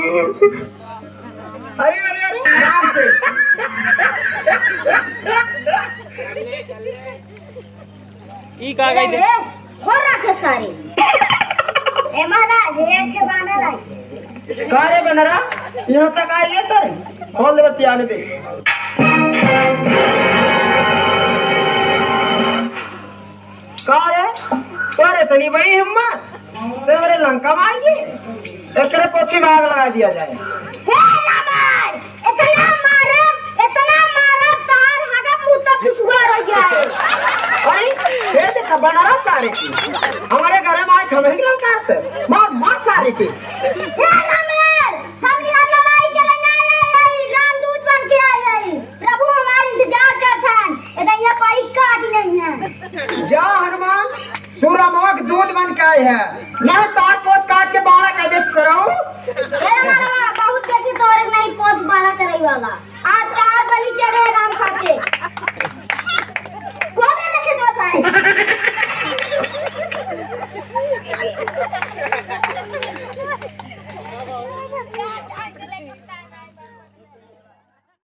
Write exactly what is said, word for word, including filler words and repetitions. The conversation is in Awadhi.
अरे, अरे, अरे, आराम से। ई का कही दे? ए, खोल रखे सारे। ए महाराज, ये एक के बानर आई। का रे बनरा, यहाँ तक आइए तो खोल दे बतिया ले बे। का रे, तोरे इतनी बड़ी हिम्मत, ते हमरे लंका में आइए, एकरे पोछी में आग लगा दिया जाए। हे रावण, इतना मारब, इतना मारब, तहार हड्डा मुत्ता पिसुआ रह जाए। अरे, ये देखा, बनारस सारे की। हमारे घर में आए खमेड़ी ललकारते। मार, मार सारे की। हे रावण, हम यहाँ लड़ाई के लिए ना आए हई, रामदूत बन के आए हई। प्रभु हमार इंतजार करत हन, इधर यहाँ पाई काट नहीं है। जा हनुमान, तू रामवा के दूत बन के आए है, नहीं तार पोछ काट के बाड़ा कर दे सरऊ। हे रावण, बहुत देखे तोरे नहीं पोछ बाड़ा करे वाला।